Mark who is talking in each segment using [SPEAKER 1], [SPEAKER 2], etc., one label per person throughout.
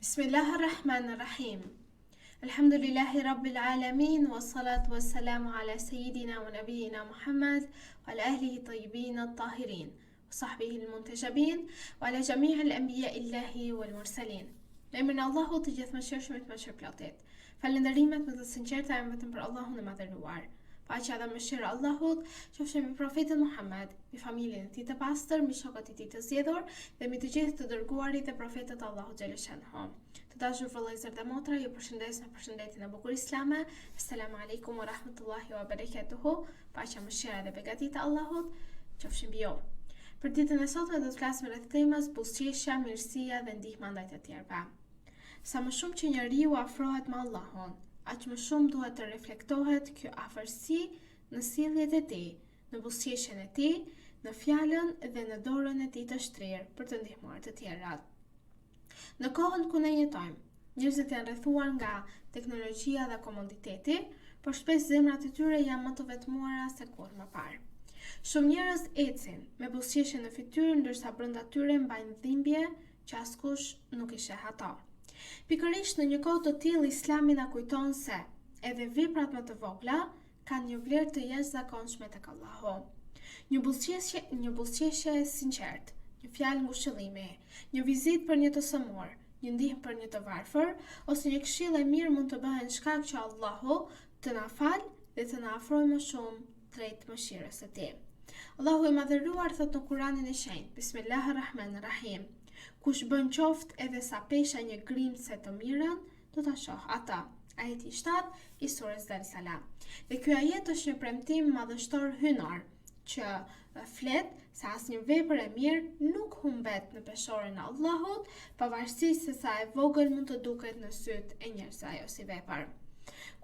[SPEAKER 1] Bismillah ar-Rahman ar-Rahim. Alhamdulillahi Rabbil Alamin wa salatu wa salamu ala sayyidina wa nabiyina Muhammad wa ala ahlihi tayyibin at-tahirin wa sahbihi al-muntajabin wa ala jami' al-anbiya illahi wal mursalin. Në emrin e Allahut të gjithëmëshirshmit mëshirëplotit. Falënderimet më të sinqerta janë vetëm për Allahun e Madhëruar. Paqja dhe mëshira e Allahut qofshin mbi profetin Muhammed, mbi familjen e tij të pastër, mbi shokët e tij të zgjedhur dhe mbi të gjithë të dërguarit dhe profetët e Allahut xheleshanuhu. Të dashur vëllezër dhe motra, ju përshëndes me përshëndetjen e bukur islame. Assalamu alaikum wa rahmatullahi wa barakatuhu. Paqja, mëshira dhe begatitë e Allahut qofshin mbi ju. Për ditën e sotme do të flasim rreth temës buzëqeshja, mirësia dhe ndihma ndaj të tjerëve. Sa më shumë që njeriu afrohet me Allahun, aq më shumë duhet të reflektohet kjo afërsi në sjelljet e tij, në buzëqeshjen e tij, në fjalën dhe në dorën e tij të shtrirë për të ndihmuar të tjerët. Në kohën ku ne jetojmë, njerëzit janë rrethuar nga teknologjia dhe komoditeti, por shpesh zemrat e tyre janë më të vetmuara se kurrë më parë. Shumë njerëz ecin me buzëqeshje në fytyrë ndërsa brenda tyre mbajnë dhimbje, që askush nuk i sheh ato. Pikërisht në një kohë të tillë Islami na kujton se edhe veprat më të vogla kanë një vlerë të jashtëzakonshme tek Allahu. Një buzëqeshje, një buzëqeshje e sinqertë, një fjalë ngushëllimi, një vizitë për një të sëmurë, një ndihmë për një të varfër ose një këshillë e mirë mund të bëhen shkak që Allahu të na falë dhe të na afrojë më shumë drejt mëshirës së Tij. Allahu i Madhëruar thotë në Kuranin e Shenjtë, Bismillah ar-Rahman ar-Rahim, Kush bën qoftë edhe sa pesha një grimce të mirën, do ta shohë atë. Ajeti 7 i surës Zalzala. Dhe ky ajet është një premtim madhështor hyjnor, që flet se asnjë vepër e mirë nuk humbet në peshoren e Allahut, pavarësisht se sa e vogël mund të duket në sytë e njerëzve ajo si vepër.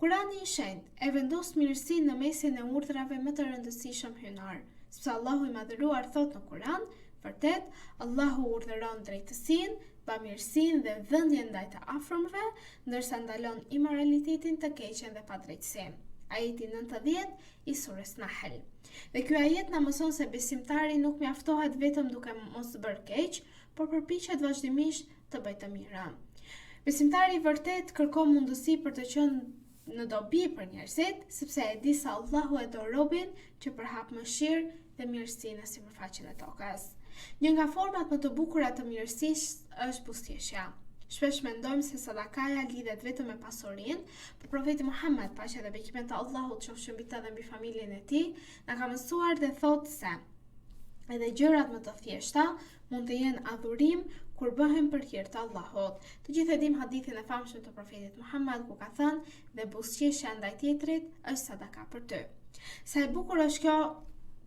[SPEAKER 1] Kurani i Shenjtë e vendos mirësinë në mesin e urdhrave më të rëndësishëm hyjnorë, sepse Allahu i Madhëruar thotë në Kuran, Vërtet, Allahu urdhëron drejtësinë, bamirësinë dhe dhënien ndaj të afërmve, ndërsa ndalon imoralitetin, të keqen dhe padrejtësinë. Ajeti 90 i surës Nahl. Dhe ky ajet na mëson se besimtari nuk mjaftohet vetëm duke mos bërë keq, por përpiqet vazhdimisht të bëjë të mirën. Besimtari i vërtetë kërkon mundësi për të qenë në dobi për njerëzit, sepse e di se Allahu e do robin që përhap mëshirë dhe mirësi në sipërfaqen e tokës. Një nga format më të bukura të mirësisë është buzëqeshja. Shpesh mendojmë se sadakaja lidhet vetëm me pasurinë, por profeti Muhammed, paqja dhe bekimet e Allahut qofshin mbi të dhe mbi familjen e tij, na ka mësuar dhe thotë se edhe gjërat më të thjeshta mund të jenë adhurim kur bëhen për hir të Allahut. Të gjithë e dimë hadithin e famshëm të profetit Muhammed ku ka thënë dhe buzëqeshja ndaj tjetrit është sadaka për ty. Sa e bukur është kjo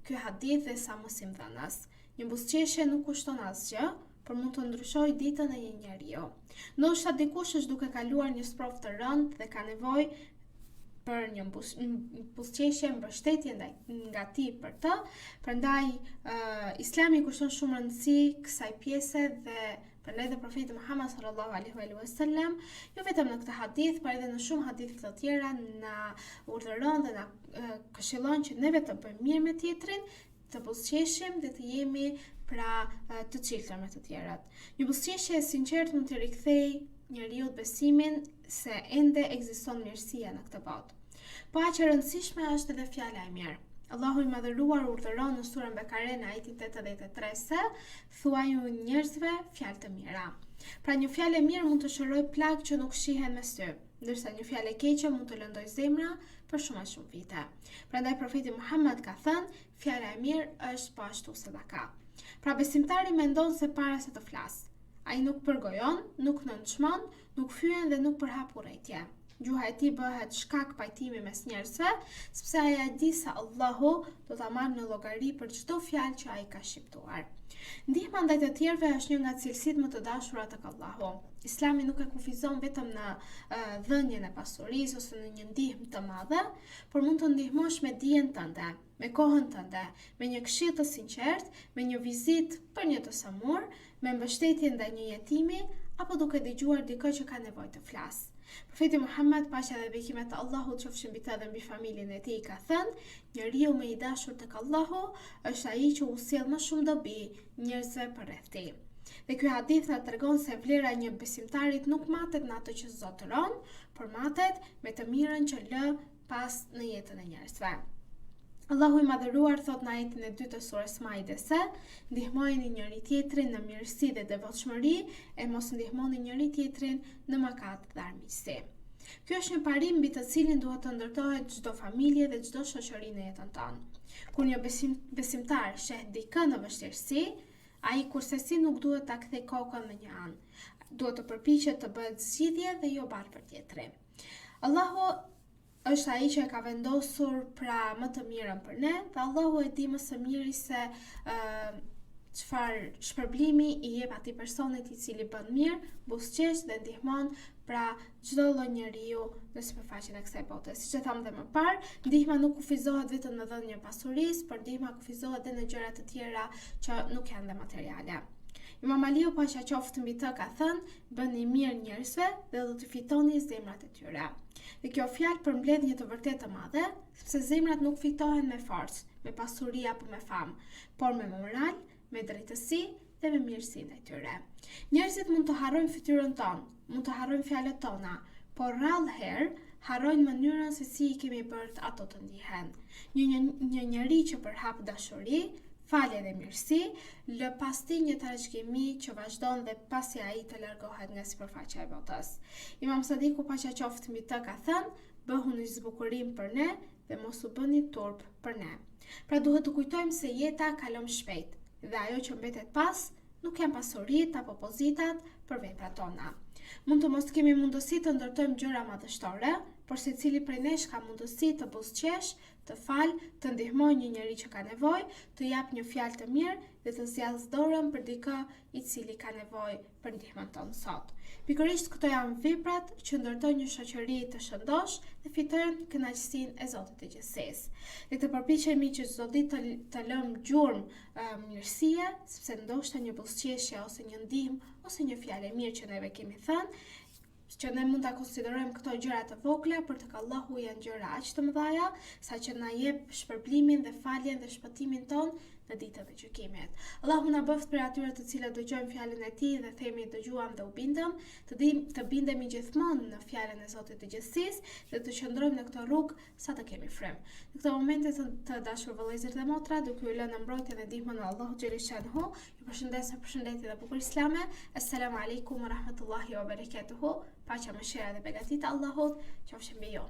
[SPEAKER 1] ky hadith dhe sa mësimdhënës. Një buzëqeshje nuk kushton asgjë, por mund të ndryshojë ditën e një njeriu. Ndoshta dikush është duke kaluar një sprovë të rëndë dhe ka nevojë për një buzëqeshje mbështetje ndaj nga ti për të. Prandaj uh, Islami i kushton shumë rëndësi kësaj pjese dhe prandaj dhe profeti Muhammed sallallahu alaihi wa sallam jo vetëm në këtë hadith, por edhe në shumë hadithe të tjera na urdhëron dhe na uh, këshillon që neve të bëjmë mirë me tjetrin të buzëqeshim dhe të jemi pra të çiltër me të tjerët. Një buzëqeshje e sinqertë mund t'i rikthejë njeriut besimin se ende ekziston mirësia në këtë botë. Po aq e rëndësishme është edhe fjala e mirë. Allahu i madhëruar urdhëron në surën Bekare në ajetin 83 se thuaju njerëzve fjalë të mira. Pra një fjalë e mirë mund të shërojë plagë që nuk shihen me sy, ndërsa një fjalë e keqe mund të lëndojë zemra për shumë e shumë vite. Prandaj profeti Muhammed ka thënë, fjala e mirë është po ashtu sadaka. Pra besimtari mendon se para se të flasë. Ai nuk përgojon, nuk nënçmon, nuk fyen dhe nuk përhap urrejtje. Gjuha e tij bëhet shkak pajtimi mes njerëzve, sepse ai e di se Allahu do ta marrë në llogari për çdo fjalë që ai ka shqiptuar. Ndihma ndaj të tjerëve është një nga cilësitë më të dashura tek Allahu. Islami nuk e kufizon vetëm në uh, dhënien e pasurisë ose në një ndihmë të madhe, por mund të ndihmosh me dijen tënde, me kohën tënde, me një këshillë të sinqertë, me një vizitë për një të sëmurë, me mbështetje ndaj një jetimi apo duke dëgjuar dikë që ka nevojë të flasë. Profeti Muhammed, paqja dhe bekimet e Allahut qofshin mbi të dhe mbi familjen e tij, ka thënë: Njeriu më i dashur tek Allahu është ai që u sjell më shumë dobi njerëzve përreth tij. Dhe ky hadith na tregon se vlera e një besimtarit nuk matet në atë që zotëron, por matet me të mirën që lë pas në jetën e njerëzve. Allahu i Madhëruar thotë në ajetin e dytë të sures Maide se ndihmojeni njëri-tjetrin në mirësi dhe devotshmëri e mos ndihmoni njëri-tjetrin në mëkat dhe armiqësi. Ky është një parim mbi të cilin duhet të ndërtohet çdo familje dhe çdo shoqëri në jetën tonë. Kur një besim, besimtar sheh dikë në vështirësi, ai kurrsesi nuk duhet ta kthejë kokën në një anë. Duhet të përpiqet të bëhet zgjidhje dhe jo barrë për tjetrin. Allahu është ai që e ka vendosur pra më të mirën për ne dhe Allahu e di më së miri se ë çfarë shpërblimi i jep atij personit i cili bën mirë, buzëqesh dhe ndihmon pra çdo lloj njeriu në sipërfaqen e kësaj bote. Siç e thamë dhe më parë, ndihma nuk kufizohet vetëm në dhënien e pasurisë, por ndihma kufizohet dhe në gjëra të tjera që nuk janë dhe materiale. Imam Aliu paqja qoftë mbi të ka thënë, bëni mirë njerëzve dhe do të fitoni zemrat e tyre. Dhe kjo fjalë përmbledh një të vërtetë të madhe, sepse zemrat nuk fitohen me forcë, me pasuri apo me famë, por me moral, me drejtësi dhe me mirësi ndaj tyre. Njerëzit mund të harrojnë fytyrën tonë, mund të harrojnë fjalët tona, por rrallë herë harrojnë mënyrën se si i kemi bërë ato të ndihen. Një një, një njeri që përhap dashuri, falje dhe mirësi, lë pas tij një trashëgimi që vazhdon dhe pasi ai të largohet nga sipërfaqja e botës. Imam Sadiku paqja qoftë mbi të ka thënë, bëhuni zbukurim për ne dhe mos u bëni turp për ne. Pra duhet të kujtojmë se jeta kalon shpejt dhe ajo që mbetet pas nuk janë pasuritë apo pozitat, por veprat tona. Mund të mos kemi mundësi të ndërtojmë gjëra madhështore, por secili prej nesh ka mundësi të buzëqeshë, të falë, të ndihmojë një njeri që ka nevojë, të japë një fjalë të mirë dhe të zgjasë dorën për dikë i cili ka nevojë për ndihmën tonë sot. Pikërisht këto janë veprat që ndërtojnë një shoqëri të shëndoshë dhe fitojnë kënaqësinë e Zotit të gjithësisë. Le të përpiqemi që çdo ditë të, të lëmë gjurmë uh, mirësie, sepse ndoshta një buzëqeshje ose një ndihmë ose një fjalë e mirë që neve kemi thënë, që ne mund ta konsiderojmë këto gjëra të vogla, por tek Allahu janë gjëra aq të mëdha, sa që na jep shpërblimin dhe faljen dhe shpëtimin tonë në ditën e gjykimit. Allahu na bëftë prej atyre të cilët dëgjojmë fjalën e tij dhe themi dëgjuam dhe u bindëm, të dim, të bindemi gjithmonë në fjalën e Zotit të gjithësisë dhe të qëndrojmë në këtë rrugë sa të kemi frymë. Në këto momente të, të dashur vëllezër dhe motra, duke ju lënë në mbrojtjen dhe ndihmën e Allahut xheleshanuhu, ju përshëndes me përshëndetje të bukur islame. Assalamu alaikum wa rahmatullahi wa barakatuhu. Paqja, mëshira dhe begatitë e Allahut qofshin mbi ju.